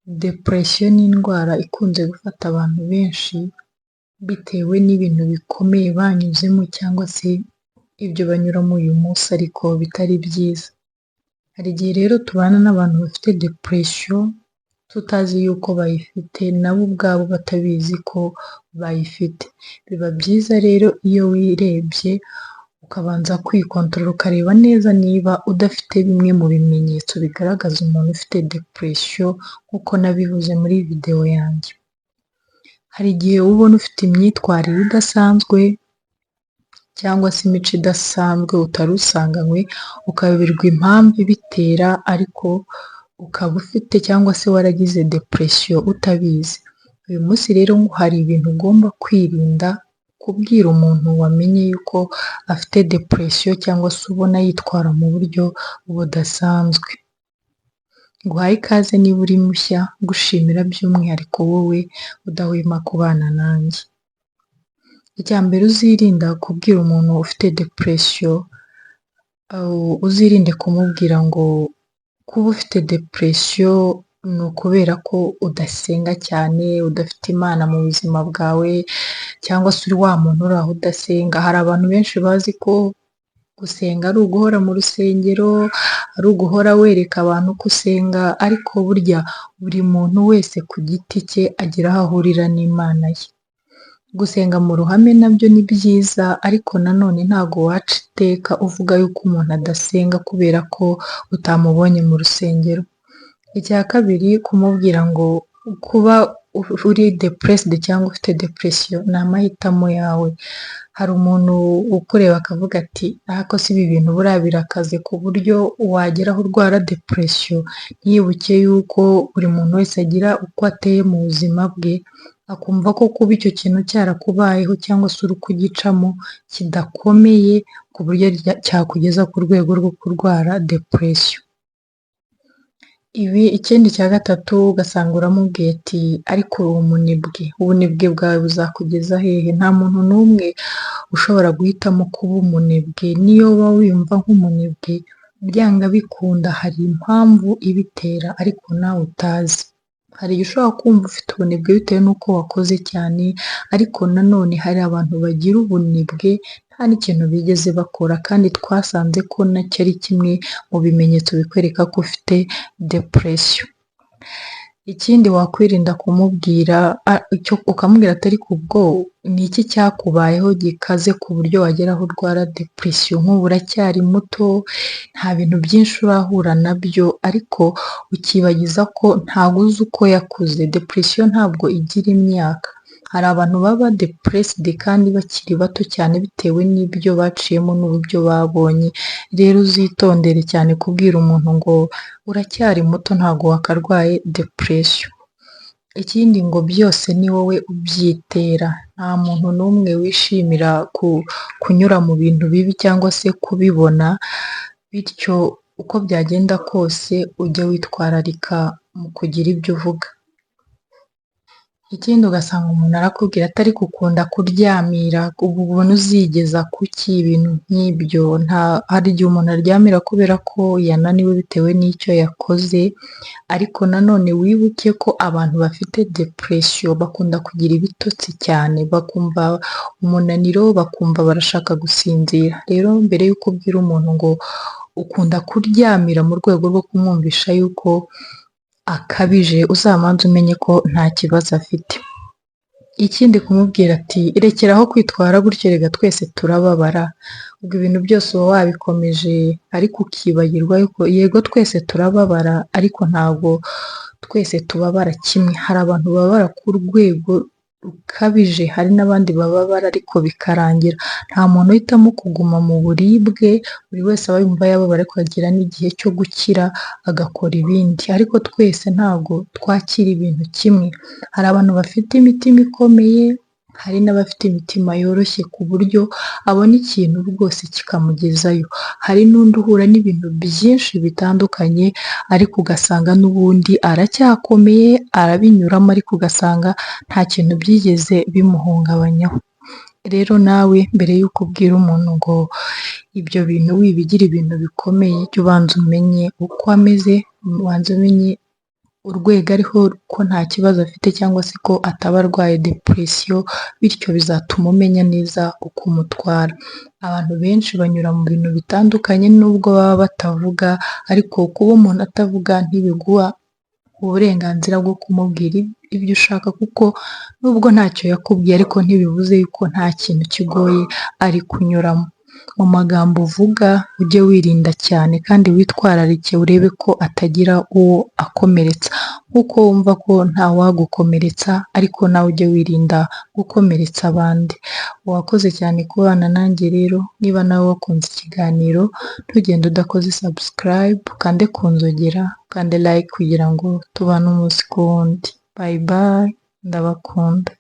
Depression ni indwara ikunze gufata abantu benshi bitewe n'ibintu bikomeye banyuzemo cyangwa se ibyo banyuramo uyu munsi ariko bitari byiza. Hari igihe rero tubana n'abantu bafite depression tutazi yuko bayifite, nabo ubwabo batabizi ko bayifite. Biba byiza rero iyo wirebye ukabanza kwikontorora, ukareba neza niba udafite bimwe mu bimenyetso bigaragaza umuntu ufite depression nk'uko nabivuze muri videwo yanjye. Hari igihe uba ubona ufite imyitwarire idasanzwe cyangwa se imico idasanzwe utari usanganywe, ukayoberwa impamvu ibitera ariko ukaba ufite cyangwa se waragize depression utabizi. Uyu munsi rero hari ibintu ugomba kwirinda kubwira umuntu wamenye yuko afite depression cyangwa se ubona yitwara mu buryo budasanzwe. Nguhaye ikaze niba uri mushya, ngushimira by'umwihariko wowe udahwema kubana nanjye. Icya mbere uzirinda kubwira umuntu ufite depression, uzirinde kumubwira ngo kuba ufite depression ni ukubera ko udasenga cyane, udafite Imana mu buzima bwawe cyangwa se uri wa muntu uri aho udasenga. Hari abantu benshi bazi ko gusenga ari uguhora mu rusengero, ari uguhora wereka abantu ko usenga, ariko burya buri muntu wese ku giti cye agira aho ahurira n'Imana ye. Gusenga mu ruhame nabyo ni byiza, ariko nanone ntabwo waca iteka uvuga yuko umuntu adasenga kubera ko utamubonye mu rusengero. Icya kabiri, kumubwira ngo kuba uri depressed cyangwa ufite depression ni amahitamo yawe. Hari umuntu ukureba akavuga ati ariko se ibi bintu buriya birakaze ku buryo wagera aho urwara depression, ntiyibuke yuko buri muntu wese agira uko ateye mu buzima bwe, akumva ko kuba icyo kintu cyarakubayeho cyangwa se uri kugicamo kidakomeye ku buryo cyakugeza ku rwego rwo kurwara depression. Ibi ikindi cya gatatu, ugasanga uramubwiye ati ariko uri umunebwe, ubunebwe bwawe buzakugeza hehe? Nta muntu n'umwe ushobora guhitamo kuba umunebwe, niyo waba wiyumva nk'umunebwe byanga bikunda hari impamvu ibitera ariko nawe utazi. Hari igihe ushobora kumva ufite ubunebwe bitewe n'uko wakoze cyane, ariko nanone hari abantu bagira ubunebwe nta n'ikintu bigeze bakora, kandi twasanze ko nacyo ari kimwe mu bimenyetso bikwereka ko ufite depression. Ikindi wakwirinda kumubwira, ukamubwira ati ariko ubwo ni iki cyakubayeho gikaze ku buryo wagera aho urwara depression? Nk'ubu uracyari muto, nta bintu byinshi urahura nabyo, ariko ukibagiza ko ntabwo uzi uko yakuze. Depression ntabwo igira imyaka. Hari abantu baba depressed kandi bakiri bato cyane bitewe n'ibyo baciyemo n'uburyo babonye. Rero uzitondere cyane kubwira umuntu ngo uracyari muto ntabwo wakarwaye depression. Ikindi ngo byose ni wowe ubyitera, nta muntu n'umwe wishimira kunyura mu bintu bibi cyangwa se kubibona, bityo uko byagenda kose ujye witwararika mu kugira ibyo uvuga. Ikindi, ugasanga umuntu arakubwira ati ariko ukunda kuryamira, ubu ubona uzigeza kuki? Ibintu nk'ibyo. Hari igihe umuntu aryamira kubera ko yananiwe bitewe n'icyo yakoze, ariko nanone wibuke ko abantu bafite depression bakunda kugira ibitotsi cyane, bakumva umunaniro, bakumva barashaka gusinzira. Rero mbere y'uko ubwira umuntu ngo ukunda kuryamira mu rwego rwo kumwumvisha yuko akabije, uzabanze umenye ko nta kibazo afite. Ikindi, kumubwira ati rekeraho kwitwara gutyo, rega twese turababara, ubwo ibintu byose uba wabikomeje, ariko ukibagirwa yuko yego twese turababara, ariko ntabwo twese tubabara kimwe. Hari abantu bababara ku rwego rukabije, hari n'abandi bababara ariko bikarangira. Nta muntu uhitamo kuguma mu buribwe, buri wese aba yumva yababara ariko agira n'igihe cyo gukira agakora ibindi. Ariko twese ntabwo twakira ibintu kimwe. Hari abantu bafite imitima ikomeye, hari n'abafite imitima yoroshye ku buryo abona ikintu rwose kikamugezayo. Hari n'undi uhura n'ibintu byinshi bitandukanye ariko ugasanga n'ubundi aracyakomeye, arabinyuramo, ariko ugasanga nta kintu byigeze bimuhungabanyaho. Rero nawe mbere y'uko ubwira umuntu ngo ibyo bintu wibigira ibintu bikomeye, jya ubanza umenye uko ameze, ubanze umenye urwego ariho ko nta kibazo afite cyangwa se ko ataba arwaye depression, bityo bizatuma umenya neza uko umutwara. Abantu benshi banyura mu bintu bitandukanye nubwo baba batavuga, ariko kuba umuntu atavuga ntibiguha uburenganzira bwo kumubwira ibyo ushaka, kuko nubwo ntacyo yakubwiye ariko ntibivuze yuko nta kintu kigoye ari kunyuramo. Mu magambo uvuga ujye wirinda cyane kandi witwararike urebe ko atagira uwo akomeretsa, nk'uko wumva ko ntawagukomeretsa ariko nawe ujye wirinda gukomeretsa abandi. Wakoze cyane kubana nanjye rero, niba nawe wakunze ikiganiro ntugende udakoze subscribe, ukande ku nzogera, ukande like kugira ngo tubane umunsi ku wundi. Bye bye, ndabakunda.